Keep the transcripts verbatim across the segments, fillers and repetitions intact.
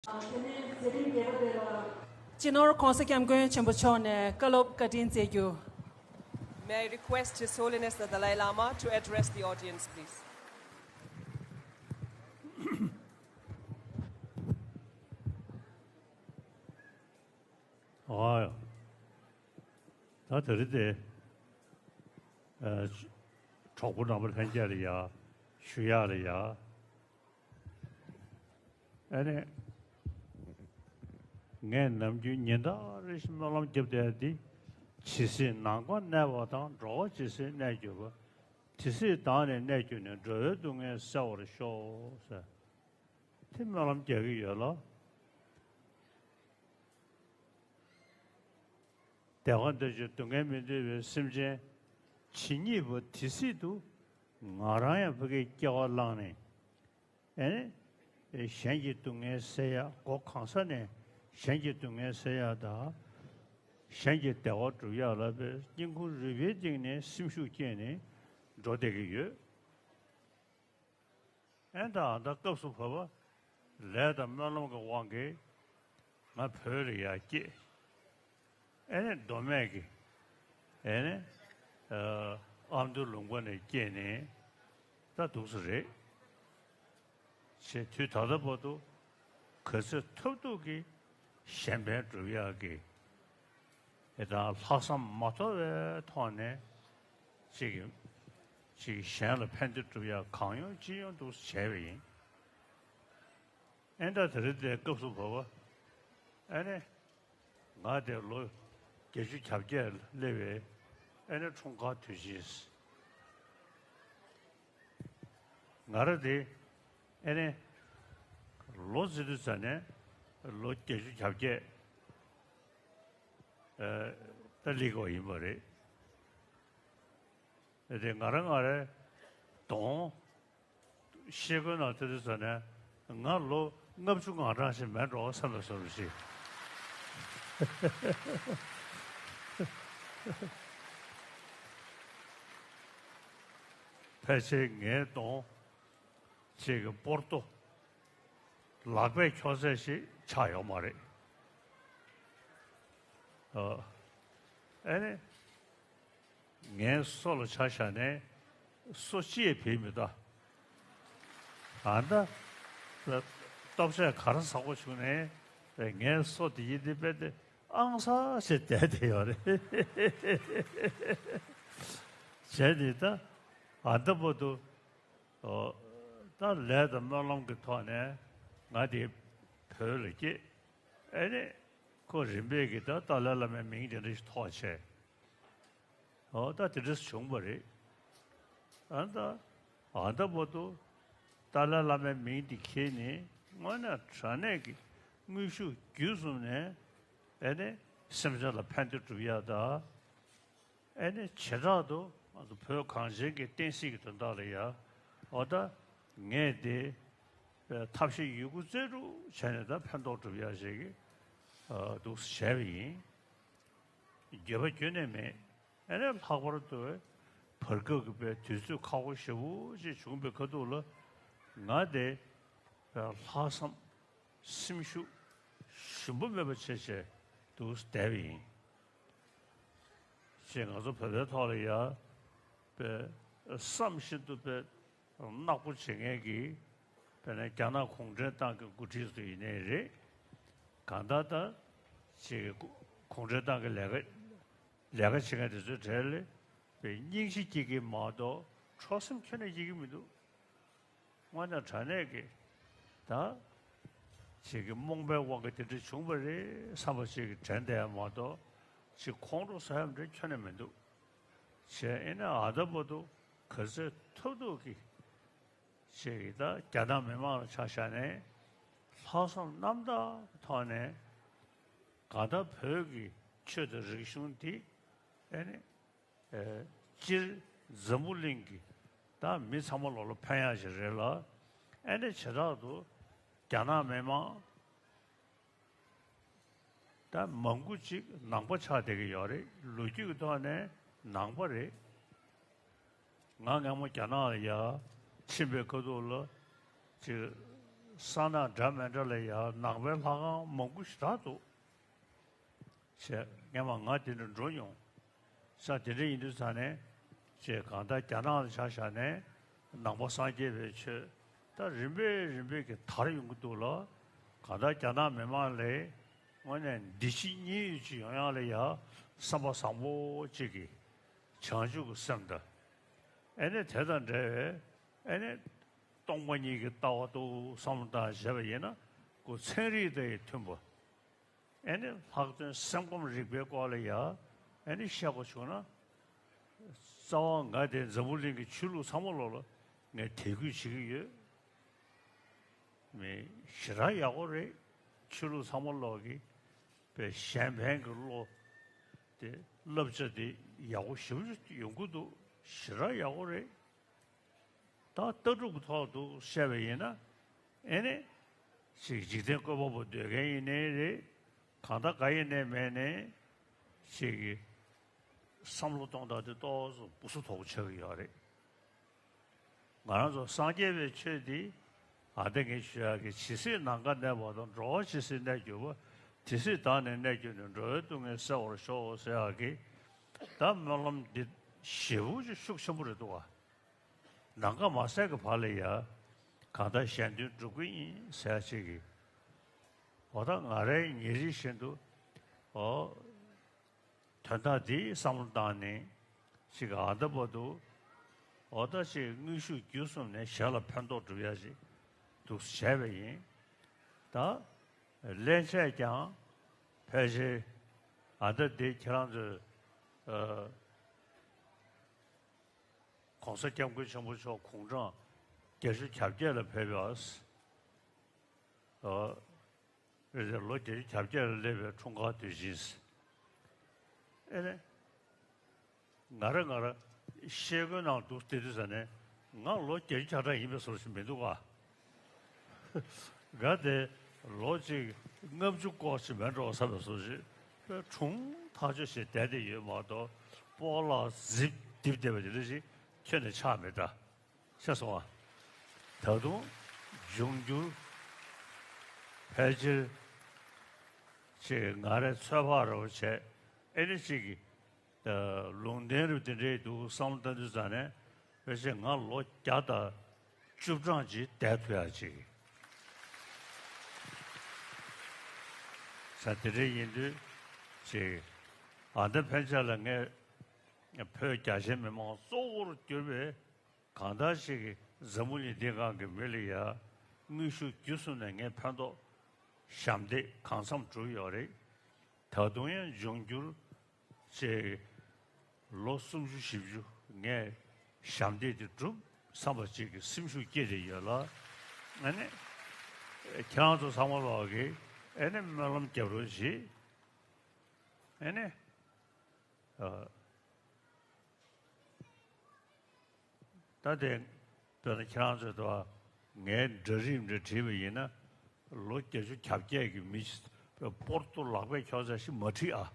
སྤྱི་ནོར་༸གོང་ས་༸སྐྱབས་མགོན་ཆེན་པོ་མཆོག་ནས་བཀའ་སློབ་བཀའ་དྲིན་སྩལ་རྒྱུ། May I request His Holiness the Dalai Lama to address the audience, please? ཨ། ད་དེ་རིང་དེ། ཨ། གྲོགས་པོ་རྣམ་པ་ལྷན་རྒྱས་ལ་ཡ། ཞུ་ཡག་ལ་ཡ། ཨ་ནི། ངས་ནམ་རྒྱུན་ཉིན་ལྟར་རེ་བཞིན་སྨོན་ལམ་རྒྱབ་བསྡད་འདི། ཇི་སྲིད་ནང་པར་གནས་པ་དང་། འགྲོ་བ་ཇི་སྲིད་གནས་གྱུར་པ། དེ་སྲིད་བདག་ནི་གནས་གྱུར་ནས། འགྲོ་བའི་སྡུག་བསྔལ་སེལ་བར་ཤོག་ཟེར། དེ་སྨོན་ལམ་རྒྱག་གི་ཡོད་ལ། བདེ་བ་འདོད་ཅིང་སྡུག་བསྔལ་མི་འདོད་པའི་སེམས་ཅན་ཇི་སྙེད་པོ་དེ་སྲིད་དུ་ང་རང་ཡང་ཕ་གིའི་སྐྱེ་བ་བླངས་ནས། ཨེ་ནི། གཞན་གྱི་སྡུག་བསྔལ་སེལ་ཡག་སྒོ་གང་ས་ནས་གཞན་གྱི་སྡུག་བསྔལ་སེལ་ཡག་དང་། གཞན་གྱི་བདེ་བ་སྒྲུབ་ཡག་ལ་བའི་སྙིང་ཁུང་རུས་པའི་གཏིང་ནས་སེམས་ཤུགས་བསྐྱེད་ནས་འགྲོ་བསྡད་ཀྱི་ཡོད། ཨེ་ད་ཨ་ད་སྐབས་སུ་བབ་པ་ལས་དང་སྨོན་ལམ་གྱི་དབང་གིས་ང་བོད་ལ་ཡར་སྐྱེས། ཨེ་ནས་མདོ་སྨད་ཀྱི་ཨེ་ནས་ཨ་མདོ་ལུང་པ་ནས་སྐྱེས་ནས་ད་འདུག་སེ་རེད། ཞེས་དུས་ད་ལྟ་བར་དུ་ག་ཚོད་ཐུབ་ཐུབ་ཀྱིས་གཞན་ཕན་སྒྲུབ་ཡག་གི་ཨེ་ད་ལྷག་བསམ་མ་དོར་བའི་ཐོག་ནས་ཅིག་གིས་ཅིག་གཞན་ལ་ཕན་བདེ་སྒྲུབ་ཡག་གང་ཡོང་ཅི་ཡོང་འདུག་སེ་བྱས་པ་ཡིན། ཨེ་ད་དེ་རིང་དེ་སྐབས་སུ་བབ་པ། ཨེ་ནས་ང་དེ་ལོ་བརྒྱད་ཅུ་གྱ་བརྒྱད་སླེབས་པའི་ཨེ་ནས་འཁྲུངས་སྐར་དུས་ཆེན། ང་རང་དེ་ཨེ་ནས་ལོ་ཟེར་དུས་ཙ་ནས་ལོ་བརྒྱད་ཅུ་གྱ་བརྒྱད་ཨེ་ད་སླེབས་ཀྱི་ཡིན་པ་རེད། ཨེ་དེ་ང་རང་ང་རའི་གདོང་ཤེལ་སྒོའི་ནང་ཐེ་དུས་ཙ་ནས་ང་ལོ་ལྔ་བཅུ་ང་གྲངས་ཤིག་མེད་འགྲོ་བསམ་པའི་བཟོ་འདྲ་ཞིག་ཕལ་ཆེར་ངའི་གདོང་ཅིག་གི་པོར་ཏོ་ལག་པས་འཁྱོག་ཚད་ཞིག་ཆགས་ཡོད་མ་རེད། ཨ་ཨེ་ནི། ངའི་སོ་ལ་ཆ་བཞག་ནས་སོ་གཅིག་བེད་མི་གཏོང་། ཨ་ད། སྟོབས་ཆེ་ག་རེ་ཟ་དགོས་བྱུང་ནས་ངའི་སོ་དེ་ཡིན་དེ་དཔེ་དེ་ཨང་ས་ཞེས་བསྡད་དེ་ཡོད་རེད། བྱས་ཏེ་ད་ཨ་ད་བར་དུ་ད་ལས་དང་སྨོན་ལམ་གྱི་ཐོག་ནས་ང་དེ་བོད་ལ་སྐྱེས། ཨེ་ནས་ཁོ་རིམ་པས་ཀྱིས་ད་ཏཱ་ལའི་བླ་མའི་མིང་དེ་འདྲ་ཞིག་ཐོགས་བྱས། ཨོ་ད་དེ་འདྲ་བྱུང་བ་རེད། ཨ་ད་ཨ་ད་བར་དུ་ཏཱ་ལའི་བླ་མའི་མིང་འདི་ཁྱེར་ནས་དངོས་གནས་དྲང་གནས་ཀྱི་དངོས་ཤུགས་བརྒྱུད་གསུམ་ནས་ཨེ་ནས་སེམས་ཅན་ལ་ཕན་བདེ་སྒྲུབ་ཡག་དང་། ཨེ་ནས་བྱེ་བྲག་ཏུ་ང་ཚོ་བོད་གངས་ཅན་གྱི་བསྟན་སྲིད་ཀྱི་དོན་དག་ལ་ཡ་ཨོ་ད་ངས་དེ་ཐབས་ཤེས་ཡོད་རྒུ་རྩལ་སྤྲུགས་བྱས་ནས་ད་ཕན་ཐོགས་སྒྲུབ་ཡག་ཅིག་གི་འདུག་སེ་བྱས་པ་ཡིན། འགྱོད་པ་ཁྱོན་ནས་མེད། ཨེ་ནས་ལྷག་པར་དུ་བར་སྐབས་ཀྱི་པའི་དུས་ཚོད་ཁག་པོ་ཞེ་པོ་ཅིག་བྱུང་བའི་ཁ་ཐུག་ལ་ང་དེ་ལྷག་བསམ་སེམས་ཤུགས་ཞུམ་པ་མེད་པ་བྱས་བྱས་འདུག་སེ་བསྡད་པ་ཡིན། ཅེས་ང་ཚོ་བོད་པའི་ཐོག་ལ་ཡ་པའི་བསམ་བཞིན་དུ་པའི་ནག་པོ་བྱེད་མཁན་གྱི་དཔེར་ན་རྒྱ་ནག་གུང་ཁྲན་ཏང་གི་འགོ་ཁྲིད་ཚོ་ཡིན་ནའི་རེད། གང་ལྟར་ད་ཅིག་གུང་ཁྲན་ཏང་གི་ལས་ཀ་ལས་ཀ་བྱེད་མཁན་དེ་ཚོའི་གྲས་ལ་པའི་སྙིང་རྗེ་སྐྱེ་གི་མ་གཏོགས་འཕྲོག་སེམས་ཁྱོན་ནས་སྐྱེ་གི་མི་འདུག་དངོས་གནས་དྲང་གནས་ཀྱི་ད་ཅིག་གི་རྨོངས་པའི་དབང་གིས་དེ་འདྲ་བྱུང་བ་རེད་བསམ་པ་ཅིག་གི་དྲན་བསྡད་ཡ་མ་གཏོགས་ཅིག་ཁོང་ཁྲོ་ཟ་ཡ་འདྲ་ཁྱོན་ནས་མི་འདུག་བྱས་ཨེ་ནས་ཨ་ད་བར་དུ་ག་ཚོད་ཐུབ་ཐུབ་ཀྱིས་ཅིག་གི་ད་རྒྱ་ནག་མི་མང་ལ་ཆ་བཞག་ནས་ལྷག་བསམ་རྣམ་དག་གི་ཐོག་ནས་གང་ལྟར་བོད་ཀྱི་ཆོས་དང་རིག་གཞུང་འདི་ཨེ་ནས་སྤྱིར་འཛམ་བུ་གླིང་གི་ད་མི་ཚང་མ་ལོག་ལ་ཕན་ཡག་ཞིག་རེད་ལ། ཨེ་ནས་བྱེ་བྲག་ཏུ་རྒྱ་ནག་མི་མང་ད་མང་པོ་ཅིག་ནང་པ་ཆགས་བསྡད་ཀྱི་ཡོད་རེད། ལོ་རྒྱུས་ཀྱི་ཐོག་ནས་ནང་པ་རེད། ང་སྔ་མོ་རྒྱ་ནག་ལ་ཡ་ཕྱིན་པའི་ཁ་ཐུག་ལ་ཅིག་ ས་ནག་འདྲ་མི་འདྲ་ལ་ཡ་ནང་པའི་ལྷ་ཁང་མང་པོ་ཞེ་དྲག་འདུག། བྱས་སྔན་མ་ང་དེ་འདྲ་འགྲོ་མྱོང་། ས་དེ་འདྲ་ཡིན་དུས་ཙང་ནས་བྱས་གང་ལྟར་རྒྱ་ནག་ལ་ཆ་བཞག་ནས་ནང་པ་སངས་རྒྱས་པའི་ཆོས་ད་རིམ་པས་རིམ་པས་ཀྱི་དར་ཡོང་གི་འདུག་ལ། གང་ལྟར་རྒྱ་ནག་མི་མང་ལ་དངོས་གནས་འདི་ཕྱི་གཉིས་ཡོད་ཅིག་ཡོང་ཡག་ལ་ཡ་བསམ་པ་བཟང་པོ་ཅིག་གིས་བྱང་ཆུབ་ཀྱི་སེམས་དང་། ཨེ་ནས་དེ་དང་འབྲེལ་བའི་ཨེ་ནས་སྟོང་པ་ཉིད་ཀྱི་ལྟ་བ་འདུག་བསམ་བློ་བཏང་བྱས་པ་ཡིན་ན་ཁོ་ཚན་རིག་དང་མཐུན་པ། ཨེ་ནི་ལྷག་དོན་སེམས་ཁམས་རིག་པའི་སྐོར་ལ་ཡ་ཨེ་ནི་བཤད་པ་བྱུང་ན། རྩ་བ་ང་དེ་འཛམ་བུ་གླིང་གི་ཆོས་ལུགས་ཚང་མ་ལོག་ལ་ངས་དད་གུས་བྱེད་ཀྱི་ཡོད། མི་ཞེ་དྲག་ཡག་པོ་རེད། ཆོས་ལུགས་ཚང་མ་ལོག་གི་པའི་གཞན་ཕན་གྱི་བློ་དེ་བསླབ་བྱ་དེ་ཡག་པོ་ཞེ་པོ་ཡོང་གི་འདུག། ཞེ་དྲག་ཡག་པོ་རེད། ད་ལྟ་གྲུབ་ཀྱི་ཐོག་ཏུ་བཤད་པ་ཡིན་ན། ཨེ་ནས་ཅིག་འཇིག་རྟེན་བཀོད་པ་པོ་སྡོད་མཁན་ཡིན་ནའི་རེད། གང་ལྟར་ག་ཡིན་ནའི་མེད་ནའི་ཅིག་གི་བསམ་བློ་གཏོང་སྟངས་དེ་ཏོག་ཙམ་སྦུ་སུ་དོག་ཆགས་ཀྱི་ཡོད་རེད། ང་རང་ཚོ་སངས་རྒྱས་པའི་ཆོས་འདི་ཨ་ཏི་ངས་ཞུ་ཡག་གི་ཇི་སྲིད་ནམ་མཁའ་གནས་པ་དང་། འགྲོ་བ་ཇི་སྲིད་གནས་གྱུར་པ། དེ་སྲིད་བདག་ནི་གནས་གྱུར་ནས། འགྲོ་བའི་སྡུག་བསྔལ་སེལ་བར་ཤོག་ཟེར་ཡག་གི་ད་སྨོན་ལམ་འདི་ཞེ་པོ་ཅིག་ཤུགས་ཆེན་པོ་རེད་འདུག་ག། ནམ་མཁའ་མ་ཟད་ཀྱི་བར་ལ་ཡ། གང་ལྟར་གཞན་དོན་སྒྲུབ་ཀྱི་ཡིན་ཟེར་ཅིག་གིས། འོ་ད་ང་རའི་ཉིན་རེ་བཞིན་དུ། འོ། དོན་དག་འདིའི་བསམ་བློ་བཏང་ནས་ཅིག་ཨ་ད་བར་དུ། འོ་ད་ཅིག་དངོས་ཤུགས་བརྒྱུད་གསུམ་ནས་གཞན་ལ་ཕན་ཐོགས་སྒྲུབ་ཡ་ཅིག་འདུག་བྱས་པ་ཡིན། ད་སླན་ཆད་ཀྱང་ཕལ་ཆེར་ཨ་ད་འདི་ཁྱེད་རང་ཚོས། ཨ། ༸གོང་ས་༸སྐྱབས་མགོན་ཆེན་པོ་མཆོག་དགུང་གྲངས་བརྒྱད་ཅུ་གྱ་བརྒྱད་ལ་ཕེབས་པ། ཨ། རེད་དེ་ལོ་བརྒྱད་ཅུ་གྱ་བརྒྱད་ལ་སླེབས་པའི་འཁྲུངས་སྐར་དུས་ཆེན། ཨེ་ནས། ང་རང་ང་རང་ཤེལ་སྒོའི་ནང་འདུག་བསྡད་དུས་ཙ་ནས་ང་ལོ་བརྒྱད་ཅུ་གྱ་གྲངས་ཡིན་པའི་བཟོ་ཞིག་མི་འདུག་ག། ང་དེ་ལོ་གཅིག་ལྔ་བཅུ་སྐོར་ཞིག་མེད་འགྲོ་བསམ་པའི་བཟོ་ཞིག་པའི་གྲུང་ཐག་ཆོད་བྱས་བསྡད་དེ་ཡོད་མ་གཏོགས། སྤོ་ལགས་རྫིབ་རྡིབ་བསྡད་པ་དེ་འདྲ་ཞིག་ཁྱོན་ནས་ཆགས་མེད་ད། ཤེས་སོང་ཨ། ད་དུང་འབྱུང་འགྱུར་ཕལ་ཆེར་ཅིག་ང་རའི་ཚོད་དཔག་རེ་བ་བྱས། ཨེ་ནི་ཅིག་གི་ལུང་བསྟན་རེ་དེ་འདྲའི་འདུག་བསམ་བློ་བཏང་དུས་ཙ་ནས་ཕལ་ཆེར་ང་ལོ་བརྒྱ་དང་བཅུ་གྲངས་ཅིག་བསྡད་ཐུབ་ཡག་ཅིག་ས་དེ་འདྲ་ཡིན་དུས་ཅིག་ཨ་ད་ཕན་ཆད་ལ་ངས་བོད་རྒྱ་ཆེའི་མི་མང་གཙོ་བོར་གྱུར་པའི་གང་ལྟར་ཞིག་གིས་འཛམ་བུ་གླིང་འདི་སྒང་གི་མི་ལ་ཡ་དངོས་ཤུགས་བརྒྱུད་གསུམ་ནས་ངས་ཕན་ཐོགས་ཞབས་འདེགས་གང་འཚམ་བསྒྲུབས་ཡོད་རེད། ད་དུང་ཡང་འབྱུང་འགྱུར་ཅིག་ལོ་སུམ་ཅུ་བཞི་བཅུ་ངས་ཞབས་འདེགས་དེ་སྒྲུབ་བསམ་པ་ཅིག་གི་སེམས་ཤུགས་སྐྱེས་བསྡད་ཡོད་ལ། ཨ་ནི་ཁྱེད་རང་ཚོ་ཚང་མ་ལོག་གིས་ཨ་ནི་སྨོན་ལམ་རྒྱབ་རོགས་གྱིས། ཨ་ནི། ཨ། ད་དེ་དཔེར་ན་ཁྱེད་རང་ཚོས་དང་ངའི་འདྲ་རིམ་འདྲ་བྲིས་པ་ཡིན་ན། ལོ་བརྒྱད་ཅུ་གྱ་བརྒྱད་ཀྱི་མི་ཞིག་པོར་ཏོ་ལག་པས་ཁྱོག་ཚད་ཞིག་མ་བྲིས་ཨ།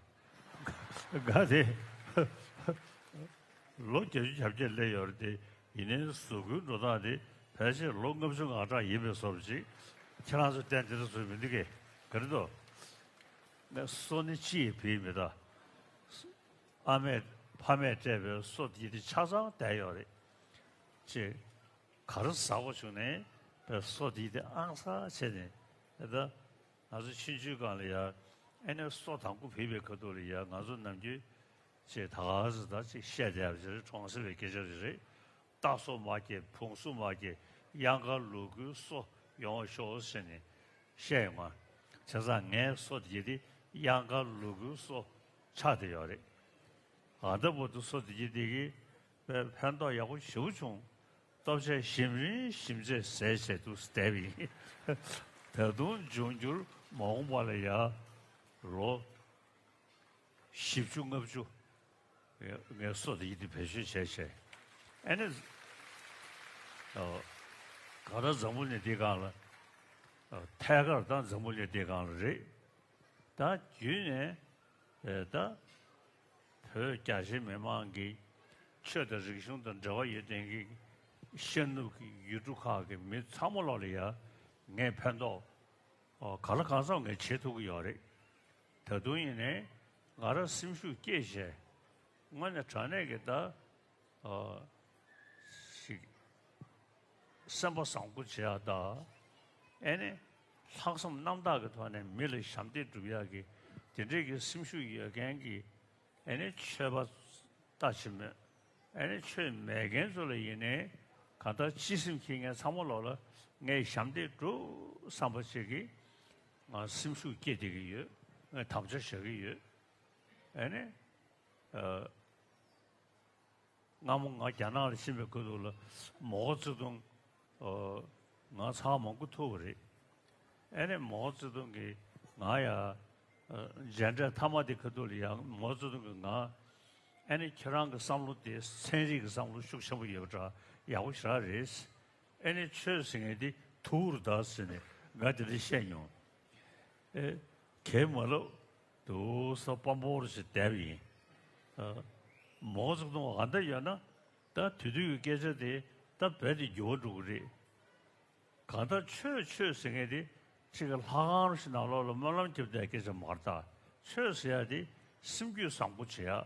ག་དེ་ལོ་བརྒྱད་ཅུ་གྱ་བརྒྱད་སླེབས་ཡོད་རེད་དེ། ཡིན་ནའི་གཟུགས་པོའི་འགྲོ་སྟངས་དེ་ཕལ་ཆེར་ལོ་ལྔ་བཅུ་ང་གྲངས་ཡིན་པའི་བཟོ་འདྲ་ཅིག་ཁྱེད་རང་ཚོ་བསྟན་དེ་འདྲ་བཟོས་མི་འདུག་གས། ག་རེ་འདུག་ངས་སོ་ནི་ཅི་ཡིས་བྲིས་མི་གདའ། ཨ་མས་ཕ་མས་སྤྲད་པའི་སོ་དེ་དེ་ཆ་ཚང་བསྡད་ཡོད་རེད། ཅེས་ག་རེ་ཟ་དགོས་བྱུང་ནའི་པའི་སོ་དེ་དེ་ཨང་གསར་བྱས་ནས། ད་ང་ཚོ་ཆུང་ཆུང་སྒང་ལ་ཡ་ཨེ་ནས་སོ་དང་པོ་བུད་པའི་ཁ་ཐུག་ལ་ཡ་ང་ཚོ་ནམ་རྒྱུན་ཅེས་ད་ག་ཟེ་ད་ཅིག་བཤད་བསྡད་པ་ཅིག་རེད། གྲོང་གསེབ་པའི་སྐད་ཆ་རེད་རེད། རྟ་སོ་མ་སྐྱེས། བོང་སོ་མ་སྐྱེས། གཡང་དཀར་ལུ་གུའི་སོ་ཡོང་བ་ཤོག་ཟེར་ནས་བཤད་ཡོང་བ། བྱས་ཙང་ངའི་སོ་དེ་དེ་གཡང་དཀར་ལུ་གུའི་སོ་ཆགས་བསྡད་ཡོད་རེད། ཨ་ད་བར་དུ་སོ་དེ་དེ་གི་ཕན་ཐོགས་ཡག་པོ་ཞེ་པོ་བྱུང་། ལྟོ་ཆས་ཞིམ་རིང་ཞིམ་ཚད་ཟས་བྱས་འདུག་བསྡད་པ་ཡིན། ད་དུང་འབྱུང་འགྱུར་མ་འོངས་པ་ལ་ཡ་ལོ་བཞི་བཅུ་ལྔ་བཅུ་ངའི་སོ་དེ་ཡིན་དེ་བེད་སྤྱོད་བྱས་བྱས། ཨ་ནི། ཨ། གང་ལྟར་འཛམ་བུ་གླིང་འདི་སྒང་ལ། ཨ། ཐད་ཀར་ད་འཛམ་བུ་གླིང་འདི་སྒང་ལ་རེད། ད་བརྒྱུད་ནས། ཨེ། ད་བོད་རྒྱ་ཆེ་མི་མང་གི་ཆོས་དང་རིག་གཞུང་དང་འབྲེལ་བ་ཡོད་མཁན་གྱི་ཤར་ནུབ་ཀྱི་ཡུལ་གྲུ་ཁག་གི་མི་ཚང་མ་ལོག་ལ་ཡ་ ངས་ཕན་ཐོགས་ཨ་ག་ལ་གང་འཚམ་ངས་བྱེད་ཐུབ་ཀྱི་ཡོད་རེད། ད་དུང་ཡིན་ནའི་ང་རང་སེམས་ཤུགས་བསྐྱེད་བྱས་དངོས་གནས་དྲང་གནས་ཀྱི་ད་ཨ་ཞིག་སེམས་པ་བཟང་པོ་བྱེད་ཡག་དང་། ཨེ་ནི་ལྷག་བསམ་རྣམ་དག་གི་ཐོག་ནས་མི་ལ་ཞབས་འདེགས་སྒྲུབ་ཡག་གི་དེ་འདྲའི་གི་སེམས་ཤུགས་ཡོད་མཁན་གྱི་ཨེ་ནི་ཆོས་པ་ལྟ་ཅི་སྨོས། ཨེ་ནི་ཆོས་མེད་མཁན་ཚོ་ལ་ཡིན་ནའི་གང་ལྟར་སྤྱི་སེམས་འཁྱེར་མཁན་ཚང་མ་ལོག་ལ་ངས་ཞབས་འདེགས་སྒྲུབ་བསམ་པ་ཅིག་གིས་ང་སེམས་ཤུགས་སྐྱེད་བསྡད་ཀྱི་ཡོད། ངས་དམ་བཅའ་བཞག་གི་ཡོད། ཨེ་ནི་ཨ། སྔ་མོ་ང་རྒྱ་ནག་ལ་ཕྱིན་པའི་ཁ་ཐུག་ལ་མའོ་ཙེ་ཏུང་ཨ་ང་ཚར་མང་པོ་ཐུག་པ་རེད། ཨེ་ནས་མའོ་ཙེ་ཏུང་གིས་ང་ཡ་ཨ་མཇལ་འཕྲད་མཐའ་མ་དེ་ཁ་ཐུག་ལ་ཡང་མའོ་ཙེ་ཏུང་གིས་ང་ཨེ་ནས་ཁྱེད་རང་གི་བསམ་བློ་དེ་ཚན་རིག་གི་བསམ་བློ་ཤུགས་ཆེན་པོ་ཡོད་པ་འདྲ། ཡག་པོ་ཞེ་དྲག་རེད། ཨེ་ནས་ཆོས་ཟེར་མཁན་དེ་ཐུར་ད་ཟེར་ནས་ང་དེ་འདྲ་བཤད་མྱོང་། ཨེ། གས་མ་ལབ། འདུག་ས་སྤམ་པོ་རུ་ཞིག་བསྡད་པ་ཡིན། ཨ། མའོ་ཙེ་ཏུང་ཨ་འདྲ་ཡོད་ན་ད་དེ་དུས་ཀྱི་སྐད་ཆ་དེ་ད་རྦད་དེ་འགྱུར་བ་འགྲོ་གི་རེད། གང་ལྟར་ཆོས་ཆོས་ཟེར་མཁན་དེ་གཅིག་གི་ལྷ་ཁང་རུ་ཞིག་ནང་ལོགས་ལ་སྨོན་ལམ་རྒྱབ་བསྡད་སྐད་ཆ་མ་རེད་ད། ཆོས་ཟེར་ཡ་དེ་སེམས་རྒྱུད་བཟང་པོ་བྱེད་ཡ།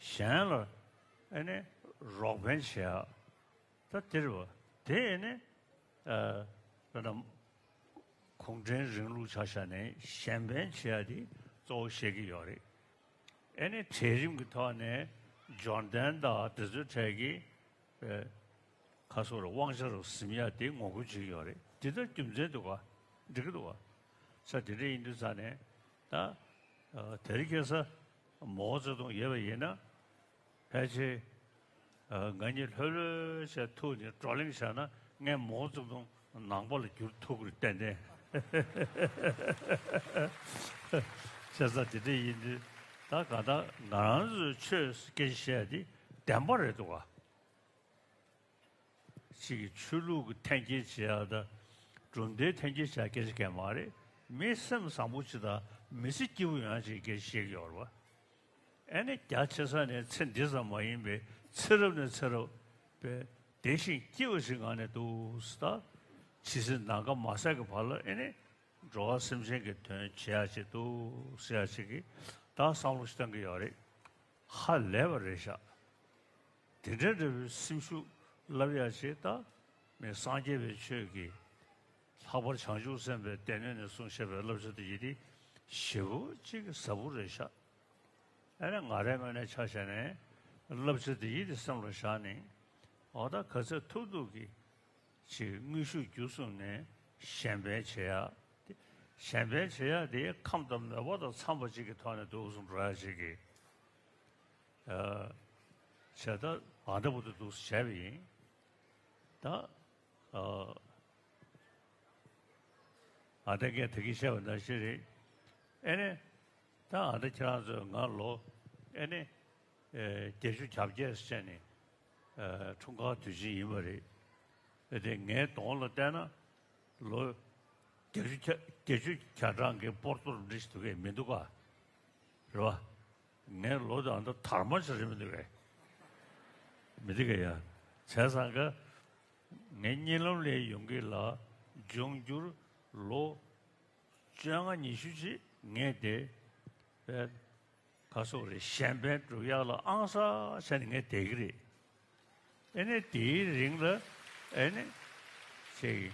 གཞན་ལ་ཨེ་ནས་རོགས་ཕན་བྱེད་ཡ། ད་དེ་རེད་བ། དེ་ཨེ་ནས་ཨ་དཔེར་ན་གུང་ཁྲན་རིང་ལུགས་ཆ་བཞག་ནས་གཞན་ཕན་བྱེད་ཡ་དེ་གཙོ་བོ་བཤད་ཀྱི་ཡོད་རེད། ཨེ་ནས་གྲལ་རིམ་གྱི་ཐོག་ནས་འབྱོར་ལྡན་དང་དེ་ཚོའི་གྲས་ཀྱི་ཨེ་ཁ་སོ་རུ་དབང་ཆ་རུ་ཟིན་ཡ་དེ་ངོ་རྒོལ་བྱེད་ཀྱི་ཡོད་རེད། དེ་ལྟར་རྒྱུ་མཚན་འདུག་ག་འགྲིག་གི་འདུག་ག་ས་དེ་འདྲ་ཡིན་དུས་ཙང་ནས་ད་ཨ་དེ་རིང་ཁ་སང་མའོ་ཙེ་ཏུང་ཡོད་པ་ཡིན་ན། ཕལ་ཆེར་ཨ་ང་གཉིས་ལྷོད་ལྷོད་བྱས་ཐུག་ནས་བགྲོ་གླེང་བྱས་ན་ངས་མའོ་ཙེ་ཏུང་ནང་པ་ལ་བསྒྱུར་ཐུབ་ཀྱི་རེད་ཏན་ཏན། བྱས་ཙང་དེ་འདྲ་ཡིན་དུས་ད་ག་ད་ང་རང་ཚོའི་ཆོས་སྐད་ཆ་བཤད་ཡ་དེ་བདེན་པ་རེད་འདུག་ག་ཅིག་གིས་ཆོས་ལུགས་ཀྱི་འཐེན་འཁྱེར་བྱེད་ཡག་དང་། གྲུབ་མཐའི་འཐེན་འཁྱེར་བྱེད་ཡག་སྐད་ཆ་གང་ཡང་མ་རེད། མི་སེམས་བཟང་པོ་ཅིག་དང་མི་ཚེ་སྐྱིད་པོ་ཡོང་ཡག་ཅིག་སྐད་ཆ་བཤད་ཀྱི་ཡོད་རེད་བ། ཨེ་ནས་རྒྱ་ཆེ་ས་ནས་ཚེ་འདི་ཙམ་མ་ཡིན་པའི་ཚེ་རབས་ནས་ཚེ་རབས་པའི་བདེ་ཞིང་སྐྱིད་པ་ཞིག་ངང་ནས་འདུག་ཟེར། ད་ཇི་སྲིད་ནམ་མཁའ་མ་ཟད་ཀྱི་བར་ལ་ཨེ་ནས་འགྲོ་བ་སེམས་ཅན་གྱི་དོན་བྱེད་ཡག་ཅིག་འདུག་ཟེར་ཡག་ཅིག་གི་ད་བསམ་བློ་ཞིག་བཏང་གི་ཡོད་རེད། ཧ་ལས་པ་རེད་ཤག་དེ་འདྲ་འདྲ་བའི་སེམས་ཤུགས་བསླབ་ཡག་ཅིག་ད་མི་སངས་རྒྱས་པའི་ཆོས་ཀྱི་ལྷག་པར་བྱང་ཆུབ་སེམས་དཔའི་སྡེ་སྣོད་ནས་གསུངས་བཞག་པའི་བསླབ་བྱ་དེ་ཡིན་ཏེ་ཞེ་པོ་ཅིག་ཟབ་པོ་རེད་ཤག་ཨ་ནི་ང་རའི་ངོས་ནས་ཆ་བཞག་ནས་བསླབ་བྱ་དེ་ཡིན་ཏེ་སེམས་ལ་བཞག་ནས་འོ་ད་ག་ཚོད་ཐུབ་ཐུབ་ཀྱིས་ཅིག་དངོས་ཤུགས་བརྒྱུད་གསུམ་ནས་གཞན་ཕན་བྱེད་ཡག་གཞན་ཕན་བྱེད་ཡག་དེ་ཁམས་དང་མོས་པ་དང་འཚམས་པ་ཅིག་གི་ཐོག་ནས་འདུག་སེ་འགྲོ་ཡག་ཅིག་གི་ཨ། བྱས་ད་ཨ་འདྲ་བོ་དེ་འདུག་སེ་བྱས་པ་ཡིན། ད་ཨ་ཨ་ད་ངས་ད་གིན་བཤད་པ་ནང་བཞིན་རེད། ཨེ་ནས་ད་ཨ་ད་ཁྱེད་རང་ཚོས་ང་ལོ་ཨེ་ནས་ཨེ་བརྒྱད་ཅུ་གྱ་བརྒྱད་ཟེར་ནས་ཨ་འཁྲུངས་སྐར་དུས་ཆེན་ཡིན་པ་རེད། ཨེ་དེ་ངའི་གདོང་ལ་བལྟས་ན་ལོ་བརྒྱད་ཅུ་གྱ་བརྒྱད་ཅུ་གྱ་གྲངས་ཀྱི་སྤོར་ཏོ་འདྲ་ཞིག་འདུག་གས་མི་འདུག་ག་རེད་བ། ངའི་ལོ་དང་འདི་དར་མ་ཞིག་རེད་མི་འདུག་གས། མི་འདུག་གས་ཡ། བྱས་ཙང་ཀ་ངའི་གཉིད་ལམ་ལས་ཡོང་གི་ལ་འབྱུང་འགྱུར་ལོ་བཅོ་ལྔ་ཉི་ཤུ་ཅིག་ངས་དེ་བས་ག་སོགས་རེད་གཞན་ཕན་སྒྲུབ་ཡག་ལ་ཨང་ས་བྱས་ནས་ངས་བསྡད་ཀྱི་རེད། ཨེ་ནས་དེའི་རིང་ལ་ཨེ་ནས་ཅིག་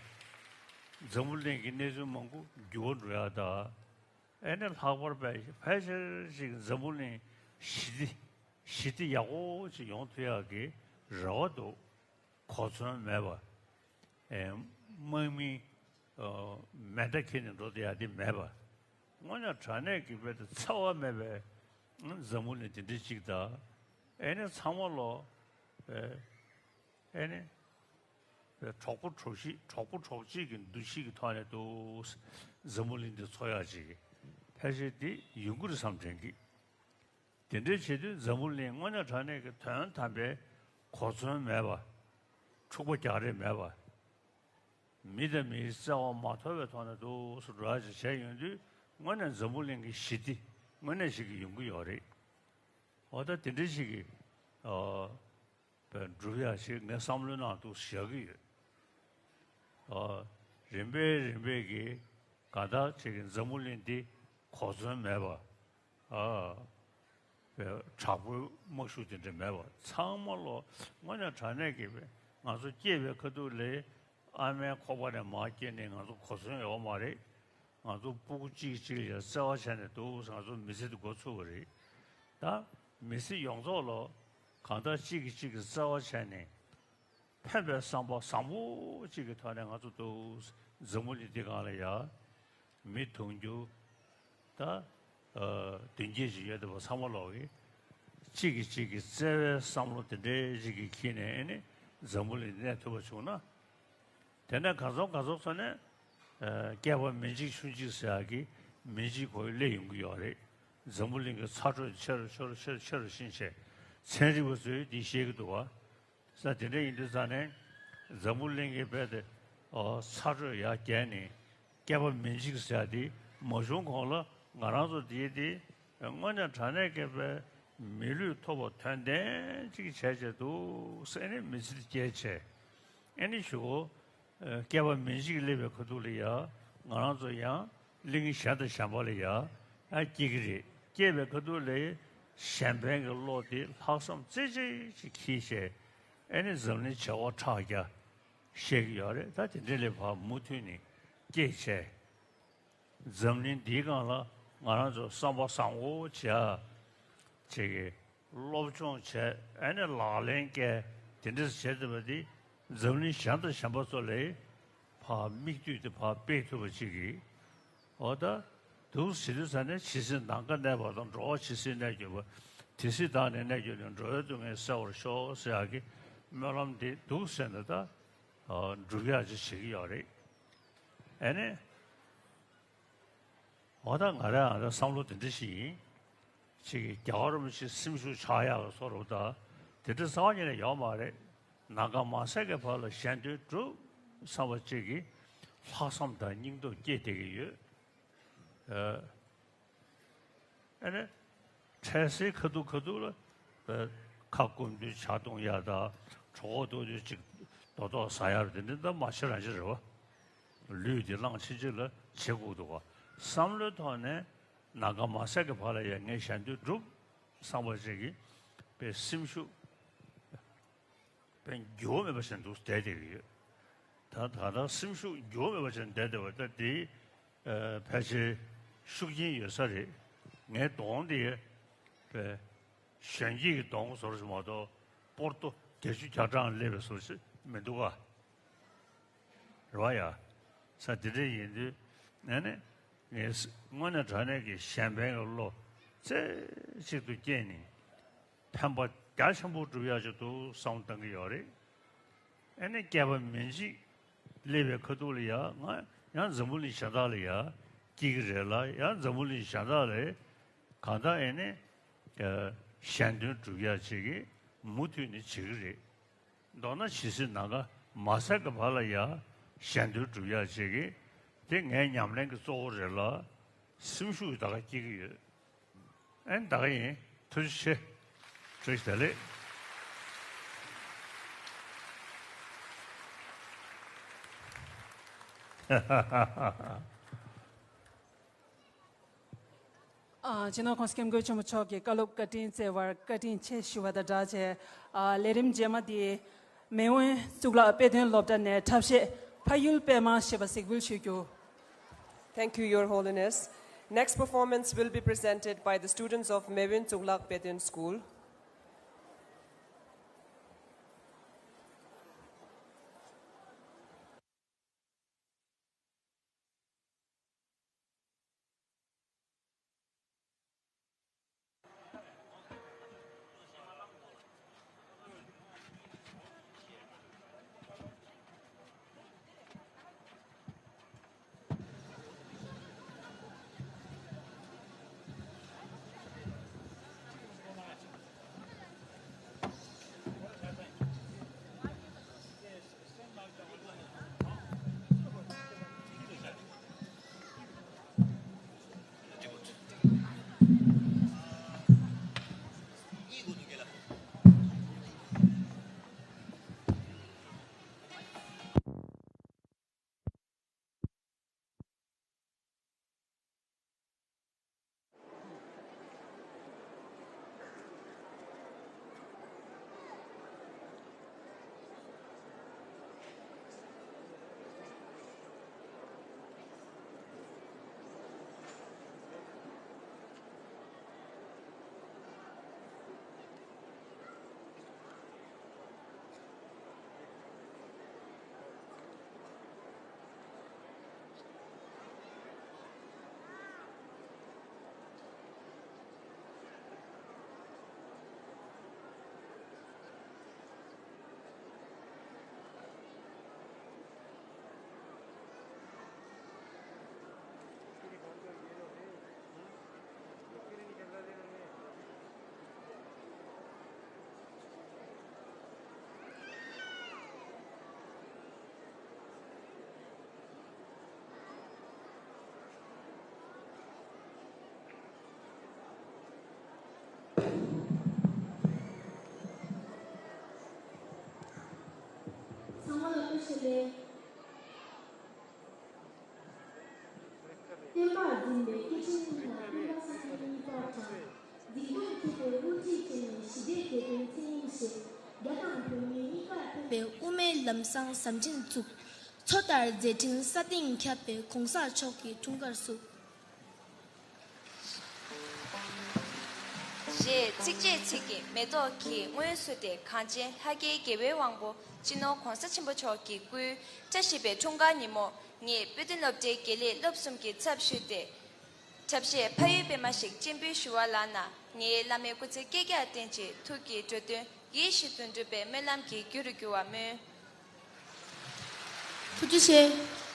འཛམ་བུ་གླིང་གི་གནས་ཚུལ་མང་པོ་འགྱུར་བ་འགྲོ་ཡག་དང་། ཨེ་ནས་ལྷག་པར་དཔེ་ཕལ་ཆེར་ཞིག་འཛམ་བུ་གླིང་ཞི་བདེ་ཞི་བདེ་ཡག་པོ་ཅིག་ཡོང་ཐུབ་ཡག་གི་རེ་བ་འདུག་གོ་མཚོན་མེད་པ། ཨེ་དམག་མི་ཨ་མེ་མདའ་འཁྱེར་ནས་འགྲོ་བསྡད་ཡག་དེ་མེད་པ། དངོས་གནས་དྲང་གནས་ཀྱི་དཔེ་དེ་འཚེ་བ་མེད་པའི་འཛམ་བུ་གླིང་དེ་འདྲ་ཅིག་དང་། ཨེ་ནས་ཚང་མ་ལོ་ཨེ་ཨེ་ནས་གྲོགས་པོ་གྲོགས་གཅིག་གྲོགས་པོ་གྲོགས་གཅིག་གི་འདུ་ཤེས་ཀྱི་ཐོག་ནས་འདུག་འཛམ་བུ་གླིང་འདི་འཚོ་ཡག་ཅིག་ཕལ་ཆེར་འདི་ཡོང་གི་རེད་བསམ་དྲན་གི། དེ་འདྲའི་བྱེད་དུས་འཛམ་བུ་གླིང་དངོས་གནས་དྲང་གནས་ཀྱི་དོན་དམ་པའི་གོ་མཚོན་མེད་པ། འཁྲུག་པ་རྒྱག་རེས་མེད་པ། མི་དང་མིའི་བརྩེ་བ་མ་དོར་བའི་ཐོག་ནས་འདུག་སེ་འགྲོ་ཡག་ཅིག་བྱས་ཡོང་དུས་དངོས་གནས་འཛམ་བུ་གླིང་གི་ཞི་བདེ་དངོས་གནས་ཤིག་གི་ཡོང་གི་ཡོད་རེད། འོ་ད་དེ་འདྲའི་ཞིག་གི་ཨ། པའི་སྒྲུབ་ཡག་ཞིག་ངས་བསམ་བློའི་ནང་དུ་བཞག་གི་ཡོད། ཨ། རིམ་པས་རིམ་པས་ཀྱིས་གང་ལྟར་ཅིག་གི་འཛམ་བུ་གླིང་འདི་གོ་མཚོན་མེད་པ། ཨ། དྲག་པོའི་དམག་ཤུགས་དེ་འདྲ་མེད་པ། ཚང་མ་ལོ་དངོས་གནས་དྲང་གནས་ཀྱི་ང་ཚོ་སྐྱེས་པའི་ཁ་ཐུག་ལས་ཨ་མའི་ཁོག་པ་ནས་མར་སྐྱེས་ནས་ང་ཚོ་གོ་མཚོན་ཡོད་མ་རེད། ང་ཚོ་སྤུ་གུ་གཅིག་གཅིག་ལ་བརྩེ་བ་བྱས་ནས་འདུག་ཟེར་ང་ཚོ་མི་ཚེ་འདི་འགོ་ཚུགས་པ་རེད། ད་མི་ཚེ་ཡོངས་རྫོགས་ལ་གང་ལྟར་གཅིག་གིས་གཅིག་གི་བརྩེ་བ་བྱས་ནས། ཕན་པའི་བསམ་པ་བཟང་པོ་གཅིག་གི་ཐོག་ནས་ང་ཚོ་འདུག་འཛམ་བུ་གླིང་འདི་སྒང་ལ་ཡ། མི་དུང་ཕྱུར་ད། ཨ། བདུན་བརྒྱད་ཅིག་ཡོད་བསྡད་པ་ཚང་མ་ལོག་གིས། གཅིག་གིས་གཅིག་གི་བརྩེ་བའི་བསམ་བློ་དེ་འདྲའི་གཅིག་གིས་འཁྱེར་ནས་ཨེ་ནི་འཛམ་བུ་གླིང་འདི་གནས་ཐུབ་པ་བྱུང་ན། དེ་ནས་ག་ཚོད་ག་ཚོད་ཚོད་ནས། ཨ། བསྐལ་པ་མི་འཇིག་ཆུ་འཇིག་ཟེར་ཡག་གི་མི་འཇིག་གོ་ཡི་སླེབས་ཡོང་གི་ཡོད་རེད། འཛམ་བུ་གླིང་གི་ཚ་དྲོད་ཆེ་རུ་ཆེ་རུ་ཆེ་རུ་ཆེ་རུ་ཕྱིན་བྱས། ཚན་རིག་པ་ཚོས་འདི་བཤད་ཀྱི་འདུག་བ། ས་དེ་འདྲ་ཡིན་དུས་ཙང་ནས་འཛམ་བུ་གླིང་གི་དཔེ་དེ་ཨོ་ཚ་དྲོད་ཡར་བརྒྱབ་ནས་བསྐལ་པ་མི་འཇིག་ཟེར་ཡ་དེ་མ་བྱུང་གོང་ལ་ང་རང་ཚོ་འདིའི་དེ་དངོས་གནས་དྲང་གནས་ཀྱི་དཔེ་མི་ལུས་ཐོབ་པ་དོན་ལྡན་ཅིག་བྱས་བྱས་འདུག་ཟེར་ནས་མི་ཚེ་སྐྱེལ་བྱས་ཨེ་ནི་ཞུ་གོ། ཨ། བསྐལ་པ་མི་འཇིག་སླེབས་པའི་ཁ་ཐུག་ལ་ཡ། ང་རང་ཚོ་ཡང་གླིང་གཞན་དང་གཞན་པ་ལ་ཡ། ཨ། སྐྱེ་གི་རེད། སྐྱེས་པའི་ཁ་ཐུག་ལ་གཞན་ཕན་གྱི་བློ་དེ་ལྷག་བསམ་རྩེ་གཅིག་ཅིག་འཁྱེར་བྱས། ཨེ་ནི་འཛམ་གླིང་བྱེ་བ་ཕྲག་བརྒྱ་བཤད་ཀྱི་ཡོད་རེད། ད་དེ་འདྲ་ལས་ཕར་མུ་མཐུད་ནས་སྐྱེས་བྱས། འཛམ་གླིང་འདིའི་སྒང་ལ་ང་རང་ཚོ་བསམ་པ་བཟང་པོ་བྱས། བྱེད་ཀྱི། སློབ་སྦྱོང་བྱས། ཨ་ནི་ལག་ལེན་བཀལ། དེ་འདྲ་བྱས་ཏེ་བ་དེ་འཛམ་གླིང་གཞན་དང་གཞན་པ་ཚོ་ལ་ཕར་མིག་ལྟོས་དེ་ཕར་སྤེལ་ཐུབ་པ་ཅིག་གིས། འོ་ད་འདུག་ཟེར་དུས་ཙ་ནས་ཇི་སྲིད་ནམ་མཁའ་གནས་པ་དང་། འགྲོ་བ་ཇི་སྲིད་གནས་གྱུར་པ། དེ་སྲིད་བདག་ནི་གནས་གྱུར་ནས། འགྲོ་བའི་སྡུག་བསྔལ་སེལ་བར་ཤོག་ཟེར་ཡག་གི་སྨོན་ལམ་འདི་འདུག་ཟེར་ནས་ད་སྒྲུབ་ཡག་ཅིག་བྱེད་ཀྱི་ཡོད་རེད། ཨ་ནི། འོ་ད་ང་རང་ཨ་ད་བསམ་བློ་དེ་འདྲ་ཞིག་ཡིན། ཅིག་གིས་རྒྱལ་བ་རིན་པོ་ཆེ་སེམས་ཤུགས་ཆག་ཡག་ལ་སོགས་རུ་ད་དེ་འདྲ་རྩ་བ་ཉིད་ནས་ཡོད་མ་རེད། ནམ་མཁའ་མ་ཟད་ཀྱི་བར་ལ་གཞན་དོན་སྒྲུབ་བསམ་པ་ཅིག་གིས་ལྷག་བསམ་དང་སྙིང་སྟོབས་སྐྱེས་བསྡད་ཀྱི་ཡོད། ཨ། ཨ་ནི། འཕྲལ་སེལ་ཁ་ཐུག་ཁ་ཐུག་ལ། ཨ། ཁ་སྐོམ་དུས་ཇ་འཐུང་ཡག་དང་། གྲོད་ཁོག་ལྟོགས་དུས་ཅིག་རྡོག་རྡོག་ཟ་ཡག་དེ་འདྲ་ད་མ་བྱེད་རང་བྱེད་རེད་བ། ལུས་འདི་གླང་ཆེན་ཅིག་ལ་བྱེད་དགོས་འདུག་བ། བསམ་བློའི་ཐོག་ནས་ནམ་མཁའ་མ་ཟད་ཀྱི་བར་ལ་ཡང་ངས་གཞན་དོན་སྒྲུབ་བསམ་པ་ཅིག་གིས་པའི་སེམས་ཤུགས། དཔེ་འགྱུར་བ་མེད་པ་ཞིག་འདུག་བསྡད་བསྡད་ཀྱི་ཡོད། ད་ད་ལྟ་སེམས་ཤུགས་འགྱུར་བ་མེད་པ་ཞིག་བསྡད་བསྡད་པ་ད་དེ། ཨ། ཕལ་ཆེར་ཤུགས་རྐྱེན་ཡོད་ས་རེད། ངའི་གདོང་དེ་དཔེ་གཞོན་སྐྱེས་ཀྱི་གདོང་བཟོ་འདྲ་ཞིག་མ་གཏོགས་སྤོར་ཏོ་བརྒྱད་ཅུ་གྱ་གྲངས་སླེབས་པའི་བཟོ་འདྲ་ཞིག་མི་འདུག་ག། རེད་བ་ཡ། ས་དེ་འདྲ་ཡིན་དུས་ཨ་ནི་ངས་དངོས་གནས་དྲང་གནས་ཀྱི་གཞན་ཕན་གྱི་བློ་རྩེ་གཅིག་ཏུ་བསྐྱེད་ནས། ཕན་པ་རྒྱ་ཆེན་པོ་སྒྲུབ་ཡག་ཅིག་འདུག་བསམ་བློ་བཏང་གི་ཡོད་རེད། ཨ་ནི་བསྐལ་པ་མི་འཇིག་སླེབས་པའི་ཁ་ཐུག་ལ་ཡ། ང་ཡང་འཛམ་བུ་གླིང་གཞན་དག་ལ་ཡ་སྐྱེ་གི་རེད་ལ། ཡང་འཛམ་བུ་གླིང་གཞན་དག་ལ་གང་ལྟར་ཨ་ནི་གཞན་དོན་སྒྲུབ་ཡག་ཅིག་གི་མུ་མཐུད་ནས་བྱེད་ཀྱི་རེད། མདོར་ན་ཇི་སྲིད་ནམ་མཁའ་མ་ཟད་ཀྱི་བར་ལ་ཡ་གཞན་དོན་སྒྲུབ་ཡག་ཅིག་གི་དེ་ངའི་ཉམས་ལེན་གྱི་གཙོ་བོ་རེད་ལ། སེམས་ཤུགས་ད་ག་སྐྱེ་གི་ཡོད། ཨེ་ད་ག་ཡིན། ཐུགས་རྗེ་ཆེ། བཀྲ་ཤིས་བདེ་ལེགས། ཨ། སྤྱི་ནོར་༸གོང་ས་༸སྐྱབས་མགོན་ཆེན་པོ་མཆོག་གིས་བཀའ་སློབ་བཀའ་དྲིན་བསྩལ་བར་བཀའ་དྲིན་ཆེ་ཞུ་བ་དང་སྦྲགས་བྱས། ཨ། ལས་རིམ་རྗེས་མ་འདི་མེས་དབོན་གཙུག་ལག་དཔེ་སྟོན་སློབ་གྲྭ་ནས་འཁྲབ་གཞས་ཕ་ཡུལ་པད་མ་ཞེས་པ་གཟིགས་འབུལ་ཞུ་རྒྱུ། Thank you, Your Holiness. Next performance will be presented by the students of Mewin Tsuklak Pedin School. པའི་སྐད་འཕྲིན་ནང་ཀུན་དགའ་ས་ཁུལ་གླིང་པར་དང་། འཛིན་སྐྱོང་ཐུབ་པའི་དབུ་ཁྲིད་བཅས་ནས་ཞི་བདེའི་དགེ་འདུན་མཚན་ཉིད་བཞེས། རྒྱ་དང་བོད་མིའི་གཉིས་ཀ་ཕན་པའི་དབུ་མའི་ལམ་བཟང་ཟབ་ཅིང་བཙུགས། མཚོ་ལྟར་མཛད་འཕྲིན་ས་སྟེང་ཁྱབ་པའི་གོང་ས་མཆོག་གི་འཁྲུངས་སྐར་བསུ། ཞེས་ཚིགས་བཅད་ཚིག་གི་མེ་ཏོག་གིས་སྔོན་བསུས་ཏེ། གངས་ཅན་ལྷ་སྐལ་དགེ་བའི་དབང་པོ་སྤྱི་ནོར་༧གོང་ས་ཆེན་པོ་མཆོག་གི་སྐུའི་བཀྲ་ཤིས་པའི་འཁྲུངས་སྐར་ཉིན་མོ། ངེད་དཔེ་སྟོན་སློབ་གྲྭའི་དགེ་ལས་སློབ་གསུམ་གྱི་ཚབ་ཞུས་ཏེ། གྲྭ་བཞིའི་ཕ་ཡུལ་པད་མ་ཞིག་སྤྱན་འབུལ་ཞུ་བ་ལགས་ན། ངེད་བླ་མའི་སྐུ་ཚེ་བསྐལ་བརྒྱར་བརྟན་ཅིང་ཐུགས་ཀྱི་འགྲོ་དོན་ཡིད་བཞིན་དུ་འགྲུབ་པའི་སྨོན་ལམ་གྱི་རྒྱུ་རུ་འགྱུར་བར་སྨོན། ཐུགས་རྗེ་ཆེ།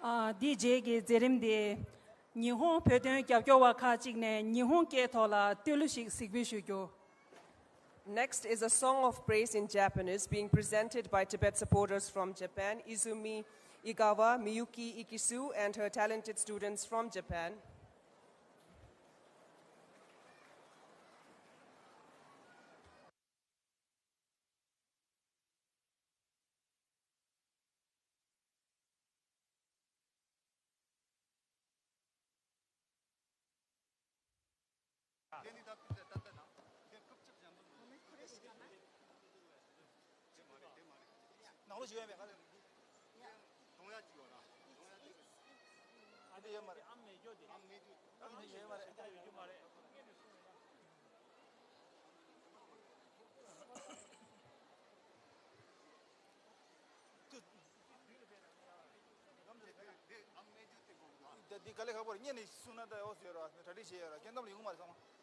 ཨ། འདིའི་རྗེས་ཀྱི་མཛད་རིམ་དེ། ཉི་ཧོང་བོད་དོན་རྒྱབ་སྐྱོར་བ་ཁག་ཅིག་ནས་ཉི་ཧོང་སྐད་ཐོག་ལ་བསྟོད་གླུ་ཞིག་གཟིགས་འབུལ་ཞུ་རྒྱུ། Next is a song of praise in Japanese being presented by Tibet supporters from Japan, Izumi Igawa, Miyuki Ikisu, and her talented students from Japan. ནང་ལོགས་ཤིག་ཡོད་མེད་ག་རེ། གདོང་ཡ་གཅིག་ཡོད་ན། གདོང་ཡ་གཅིག་ཨ་འདི་ཡོད་མ་རེད། ཨ་མེད་རྒྱུ་དེ། ཨ་མེད་རྒྱུ། ཨ་འདི་ཡོད་མ་རེད། ཡོད་རྒྱུ་མ་རེད། འདི་འདི་ག་ལེ་ཁག་པོ་རེད། ངས་ནི་གསུང་ན་ད་ཨོ་ཟེར་ར་གྲ་སྒྲིག་བྱས་ཡོད་ར། སྐྱོན་གཏམ་ལ་ཡོང་མ་རེད་ཚང་མ།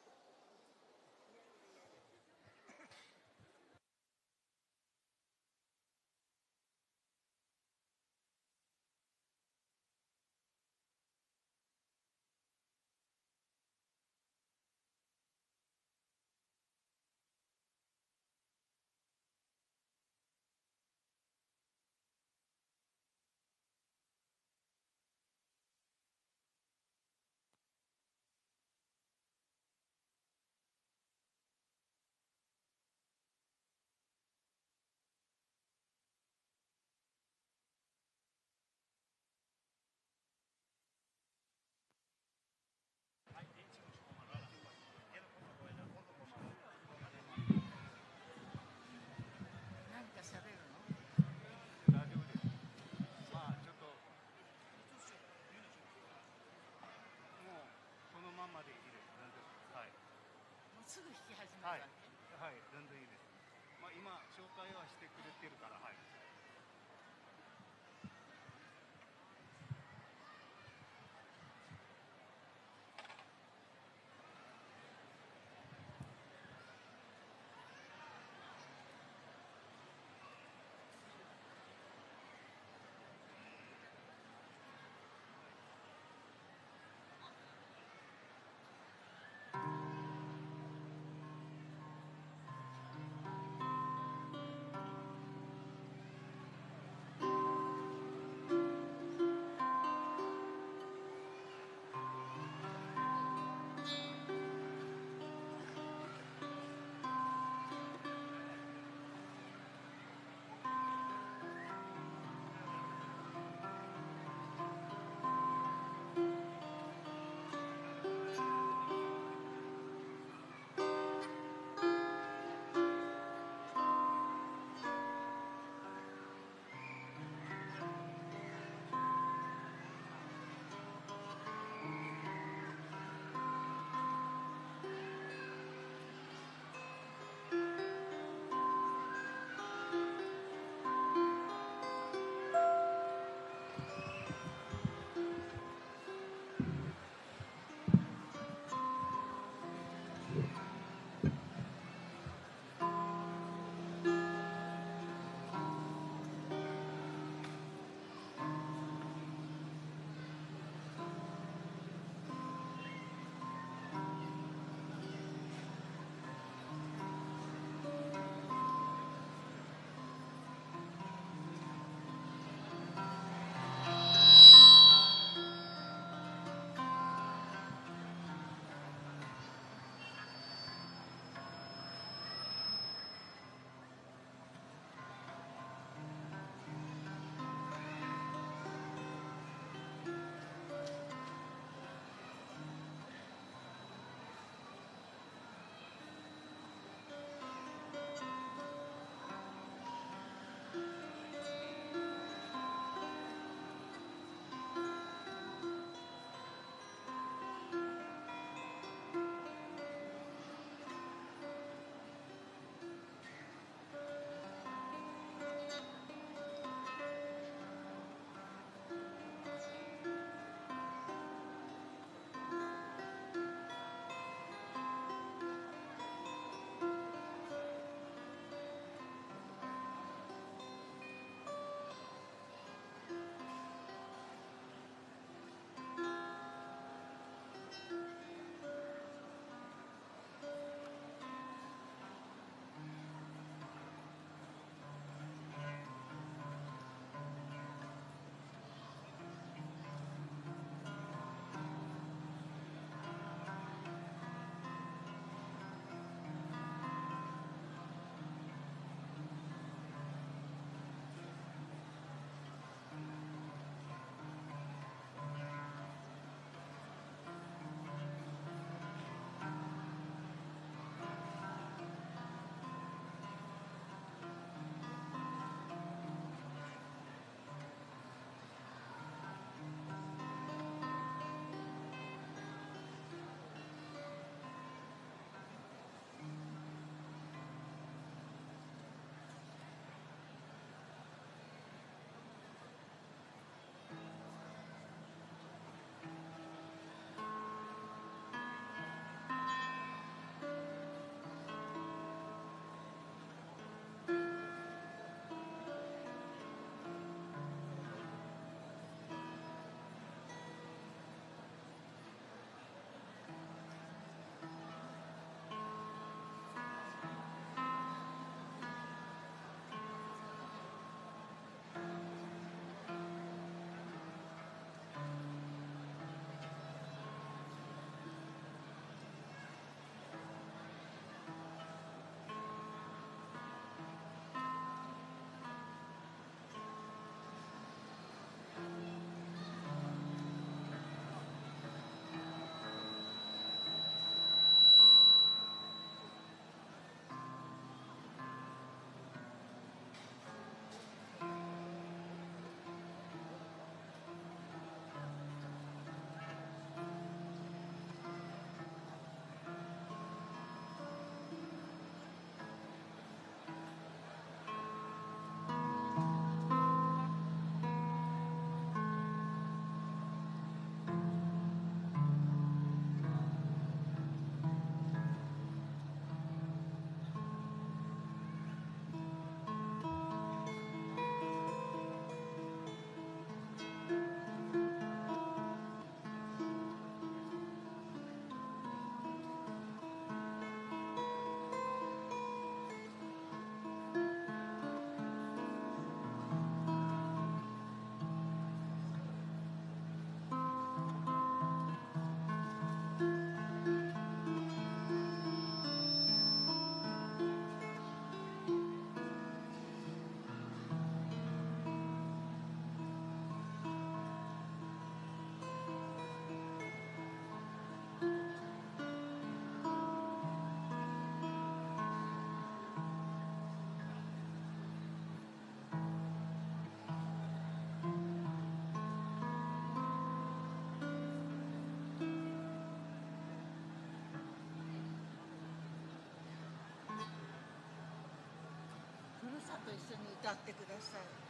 と一緒に歌ってください。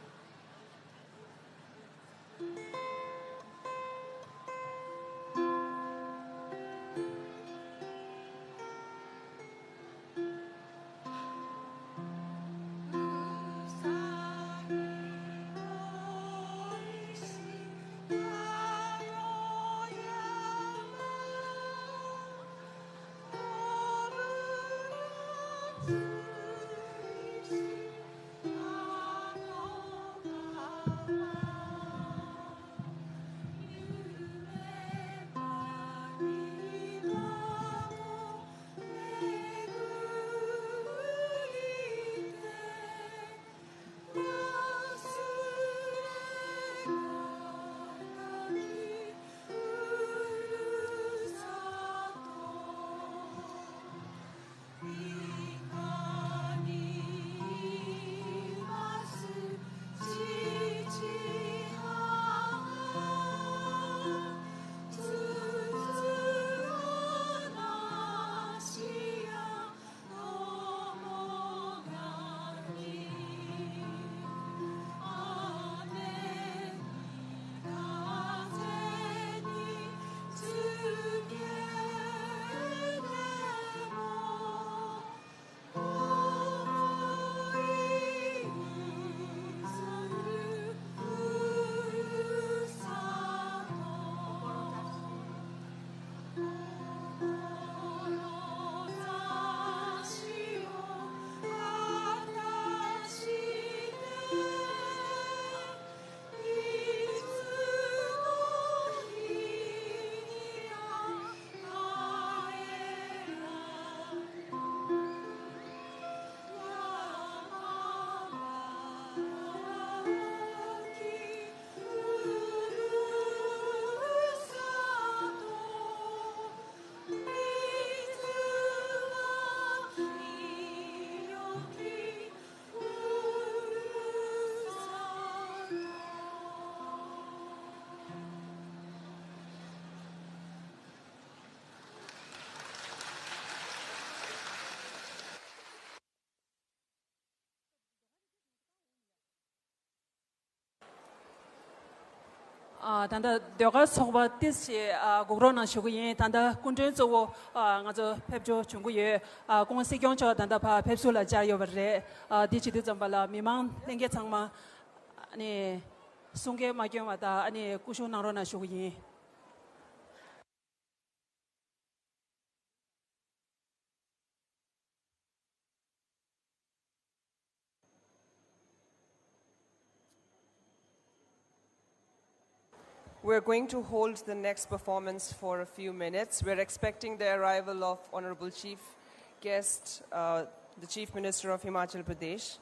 ཨ། ད་ལྟ་ཟློས་གར་ཚོགས་པ་ཏིས་ཞེས་ཨ་སྒུག་རོགས་གནང་ཞུ་གི་ཡིན། ད་ལྟ་སྐུ་མགྲོན་གཙོ་བོ་ཨ་ང་ཚོ་ཕེབས་འབྱོར་བྱུང་གི་ཡོད། ཨ་སྐུ་ངོ་སྲིད་སྐྱོང་མཆོག་ད་ལྟ་ཕར་ཕེབས་བསུ་ལ་བཅར་ཡོད་པ་རེད། ཨ་འདི་བྱེད་དུས་ཙམ་པ་ལ་མི་མང་ལྷན་རྒྱས་ཚང་མ་ཨ་ནི་གསུང་སྐད་མ་སྐྱོན་པ་དང་ཨ་ནི་སྐུ་གཞུག་གནང་རོགས་གནང་ཞུ་གི་ཡིན། We're going to hold the next performance for a few minutes. We're expecting the arrival of Honorable Chief Guest, uh, the Chief Minister of Himachal Pradesh.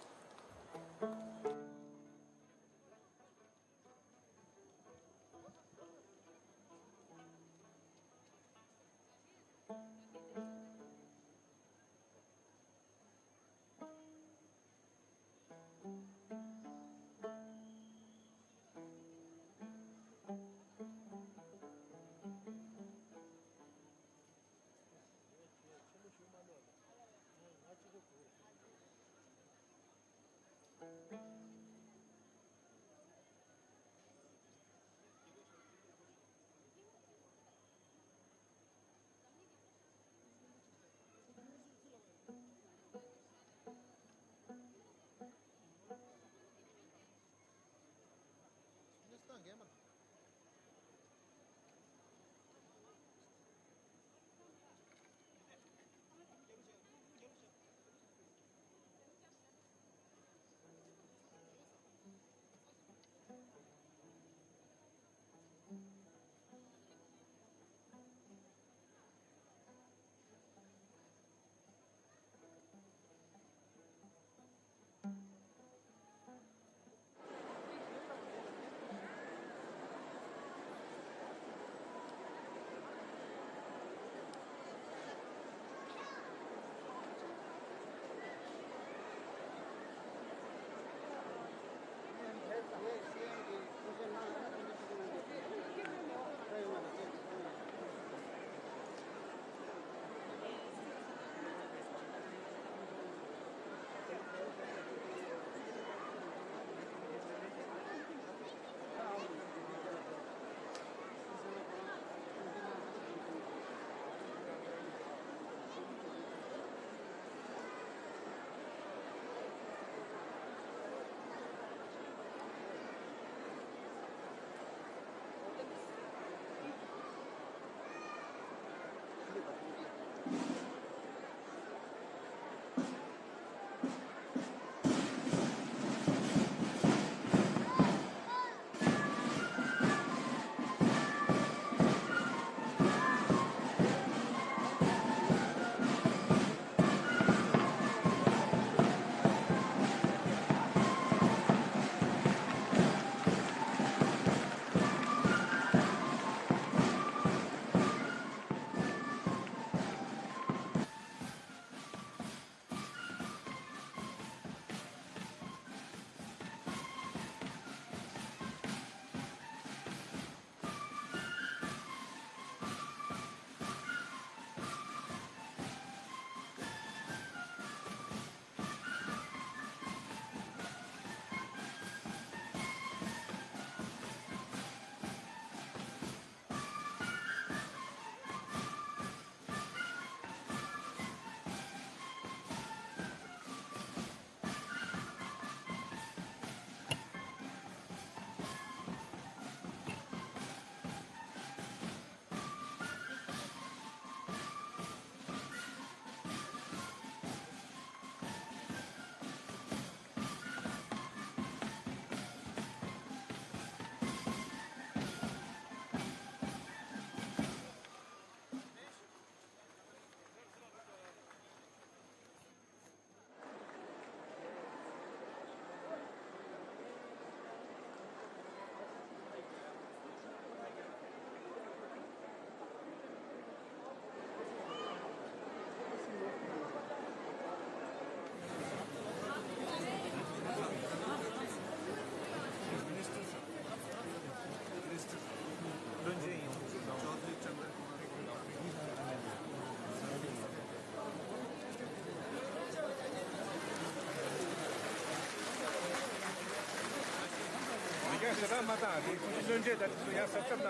ད་མ་བཏང་། དེ་ཁོང་ཚོ་བློན་ཆེན་དང་དེ་ཚོ་ཡང་གཟབ་གཟབ་གནང་།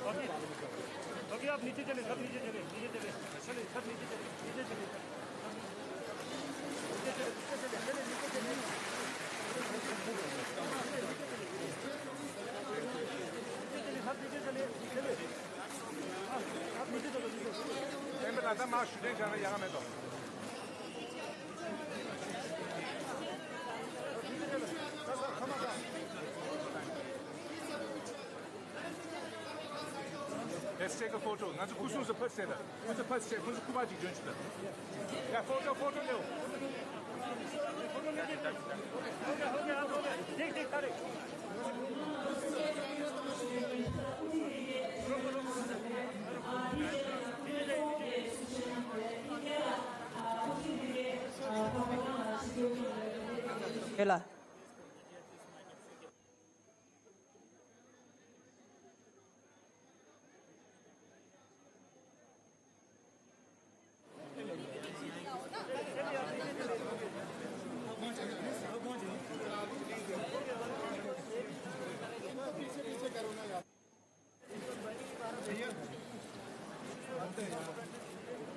ཨོ་ཁེ། ཨོ་ཁེ། आप नीचे चले, सब नीचे चले, नीचे चले। चले, सब नीचे चले, नीचे चले। नीचे चले, नीचे चले, चले, नीचे चले। नीचे चले, सब नीचे चले, चले। आप नीचे चलो, नीचे। मैं बता था, माँ shooting जाना यहाँ में तो। Let's take a photo. ང་ཚོ་སྐུ་སྲུང་ཚོ་ཕར་ཚུར་ད། ཁོ་ཚོ་ཕར་ཚུར། ཁོ་ཚོ་སྐུ་པར་ཅིག་སྒྲོན་ཅིག་ད། ཡ། ཕོ་ཊོ། ཕོ་ཊོ་ལེའོ། ཡོད་ལ།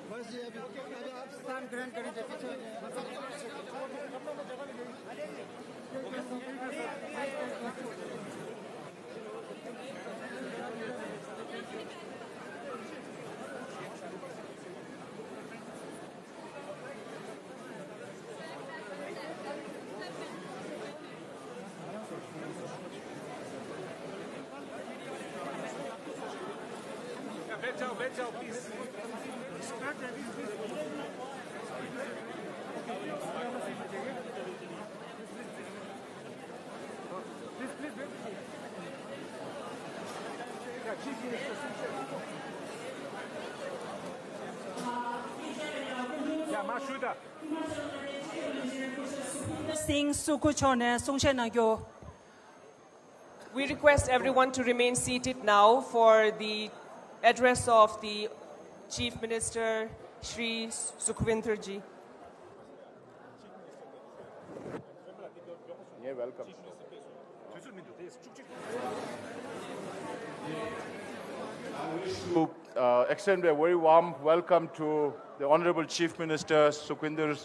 बस जी, अभी, अभी आप स्थान ग्रहण करें, जैसे སིང་སུ་ཁུ་མཆོག་ནས་གསུང་བཤད་གནང་རྒྱུ། We request everyone to remain seated now for the address of the Chief Minister, Shri Sukhvinder ji. Yeah, welcome. I wish to uh, extend a very warm welcome to the Honorable Chief Minister Sukhvinder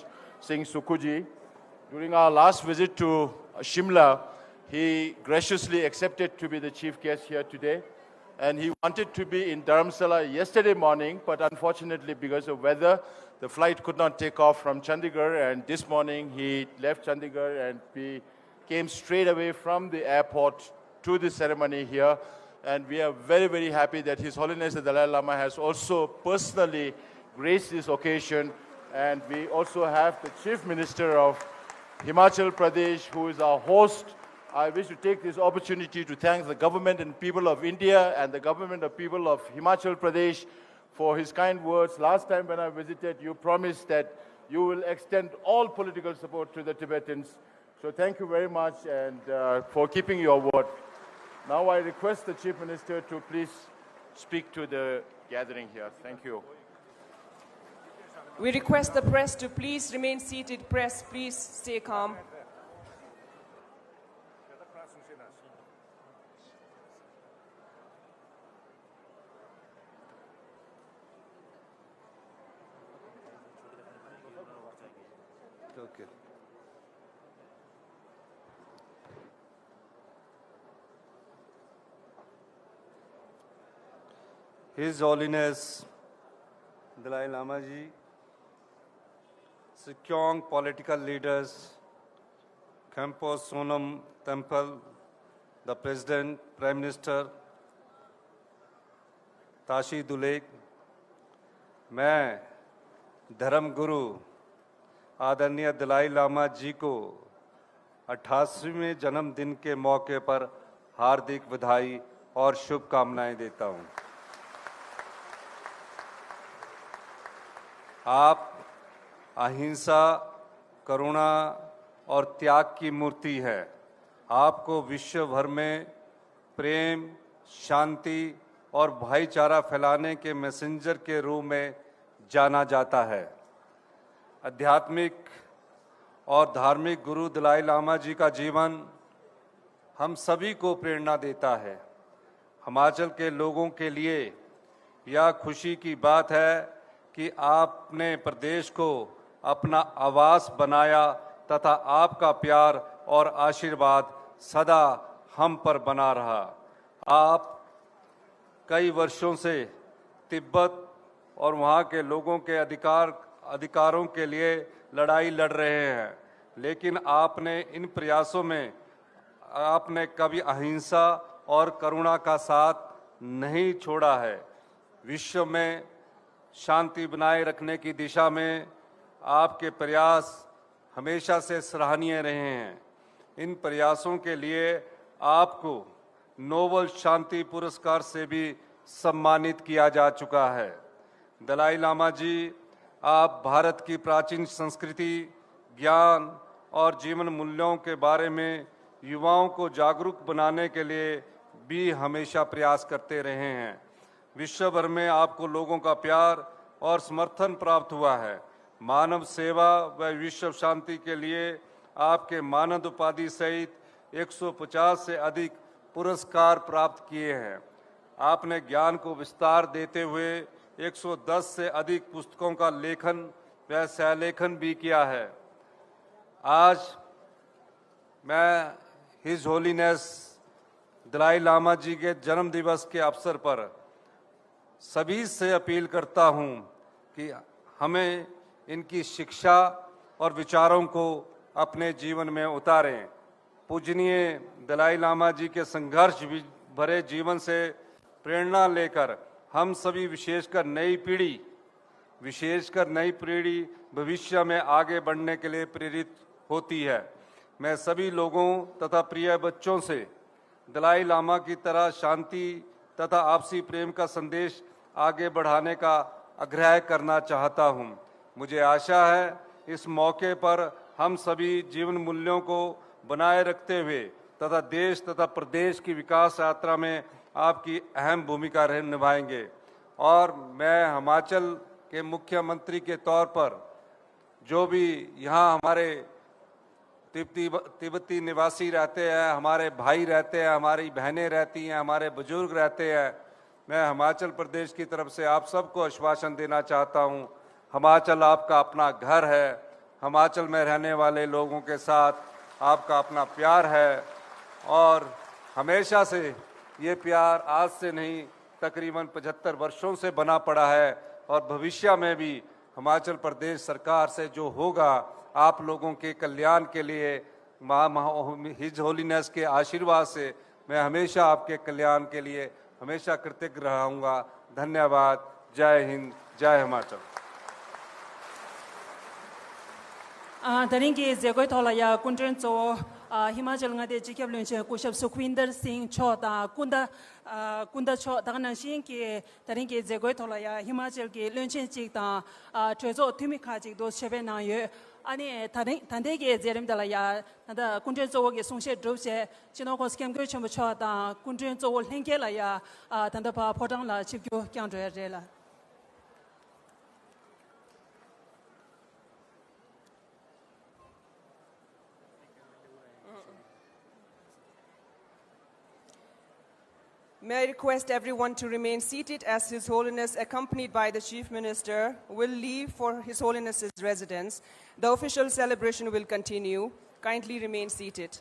Singh Sukhu ji. During our last visit to uh, Shimla, he graciously accepted to be the chief guest here today. And he wanted to be in Dharamsala yesterday morning, but unfortunately, because of weather, the flight could not take off from Chandigarh. And this morning, he left Chandigarh and we came straight away from the airport to the ceremony here. And we are very, very happy that His Holiness the Dalai Lama has also personally graced this occasion. And we also have the Chief Minister of Himachal Pradesh, who is our host. I wish to take this opportunity to thank the government and people of India and the government of people of Himachal Pradesh for his kind words. Last time when I visited, you promised that you will extend all political support to the Tibetans. So thank you very much and uh, for keeping your word. Now I request the Chief Minister to please speak to the gathering here. Thank you. We request the press to please remain seated. Press, please stay calm. Okay. His Holiness Dalai Lama ji, Sikyong political leaders, Khenpo Sonam Temple, the President, Prime Minister, Tashi Dulek, मैं धर्म गुरु आदरणीय दलाई लामा जी को अट्ठासीवें जन्मदिन के मौके पर हार्दिक बधाई और शुभकामनाएं देता हूं। आप अहिंसा, करुणा और त्याग की मूर्ति हैं। आपको विश्व भर में प्रेम, शांति और भाईचारा फैलाने के मैसेंजर के रूप में जाना जाता है। आध्यात्मिक और धार्मिक गुरु दलाई लामा जी का जीवन हम सभी को प्रेरणा देता है। हिमाचल के लोगों के लिए यह खुशी की बात है कि आपने प्रदेश को अपना आवास बनाया तथा आपका प्यार और आशीर्वाद सदा हम पर बना रहा। आप कई वर्षों से तिब्बत और वहाँ के लोगों के अधिकार, अधिकारों के लिए लड़ाई लड़ रहे हैं, लेकिन आपने इन प्रयासों में, आपने कभी अहिंसा और करुणा का साथ नहीं छोड़ा है। विश्व में शांति बनाए रखने की दिशा में आपके प्रयास हमेशा से सराहनीय रहे हैं। इन प्रयासों के लिए आपको नोबेल शांति पुरस्कार से भी सम्मानित किया जा चुका है। दलाई लामा जी, आप भारत की प्राचीन संस्कृति, ज्ञान और जीवन मूल्यों के बारे में युवाओं को जागरूक बनाने के लिए भी हमेशा प्रयास करते रहे हैं। विश्व भर में आपको लोगों का प्यार और समर्थन प्राप्त हुआ है। मानव सेवा व विश्व शांति के लिए आपके मानद उपाधि सहित एक सौ पचास से अधिक पुरस्कार प्राप्त किए हैं। आपने ज्ञान को विस्तार देते हुए एक सौ दस से अधिक पुस्तकों का लेखन व सहलेखन भी किया है। आज मैं हिज होलीनेस दलाई लामा जी के जन्म दिवस के अवसर पर सभी से अपील करता हूं कि हमें इनकी शिक्षा और विचारों को अपने जीवन में उतारें। पूजनीय दलाई लामा जी के संघर्ष भरे जीवन से प्रेरणा लेकर हम सभी, विशेषकर नई पीढ़ी, विशेषकर नई पीढ़ी भविष्य में आगे बढ़ने के लिए प्रेरित होती है। मैं सभी लोगों तथा प्रिय बच्चों से दलाई लामा की तरह शांति तथा आपसी प्रेम का संदेश आगे बढ़ाने का आग्रह करना चाहता हूं। मुझे आशा है, इस मौके पर हम सभी जीवन मूल्यों को बनाए रखते हुए तथा देश तथा प्रदेश की विकास यात्रा में आपकी अहम भूमिका रह-, निभाएंगे। और मैं हिमाचल के मुख्यमंत्री के तौर पर जो भी यहाँ हमारे तिब्बती, तिब्बती निवासी रहते हैं, हमारे भाई रहते हैं, हमारी बहनें रहती हैं, हमारे बुजुर्ग रहते हैं, मैं हिमाचल प्रदेश की तरफ से आप सबको आश्वासन देना चाहता हूँ, हिमाचल आपका अपना घर है। हिमाचल में रहने वाले लोगों के साथ आपका अपना प्यार है और हमेशा से ये प्यार आज से नहीं, तकरीबन पचहत्तर वर्षों से बना पड़ा है और भविष्य में भी हिमाचल प्रदेश सरकार से जो होगा, आप लोगों के कल्याण के लिए, माँ, माँ, हिज होलीनेस के आशीर्वाद से मैं हमेशा आपके कल्याण के लिए हमेशा कृतज्ञ रहूँगा। धन्यवाद। जय हिंद, जय हिमाचल। ཨ། དེ་རིང་གི་མཛད་སྒོའི་ཐོག་ལ་ཡ་སྐུ་མགྲོན་གཙོ་བོ། ཨ། ཧི་མ་ཅལ་མངའ་སྡེའི་སྤྱི་ཁྱབ་བློན་ཆེན་སྐུ་ཞབས་སུ་ཁུ་ཝིན་དར་སིང་མཆོག་དང་། སྐུ་ཟླ། ཨ། སྐུ་ཟླ་མཆོག་དེ་ག་ནང་བཞིན་གྱི་དེ་རིང་གི་མཛད་སྒོའི་ཐོག་ལ་ཡ་ཧི་མ་ཅལ་གྱི་བློན་ཆེན་གཅིག་དང་། ཨ། གྲོས་ཚོགས་འཐུས་མི་ཁག་ཅིག་འདུ་ཆེད་ཕེབས་གནང་ཡོད། ཨ་ནི་ད་རིང་ད་ལྟའི་གི་མཛད་རིམ་དེ་ལ་ཡ་ད་ལྟ་སྐུ་མགྲོན་གཙོ་བོ་གི་གསུང་བཤད་གྲུབ་རྗེས། སྤྱི་ནོར་༸གོང་ས་༸སྐྱབས་མགོན་ཆེན་པོ་མཆོག་དང་སྐུ་མགྲོན་གཙོ་བོ་ལྷན་རྒྱས་ལ་ཡ། ཨ། ད་ལྟ་ཕར་ཕོ་བྲང་ལ་ཆིབས་བསྒྱུར་བསྐྱངས་འགྲོ་ཡ་རེད་ལ། May I request everyone to remain seated as His Holiness, accompanied by the Chief Minister, will leave for His Holiness's residence. The official celebration will continue. Kindly remain seated.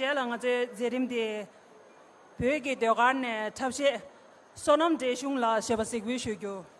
དེ་ལ་ང་ཚོའི་མཛད་རིམ་དེ་བོད་ཀྱི་ཟློས་གར་ནས་འཁྲབ་གཞས་བསོད་ནམས་བགྲེས་གཞོན་ལགས་ཞེས་པ་གཟིགས་འབུལ་ཞུ་རྒྱུ།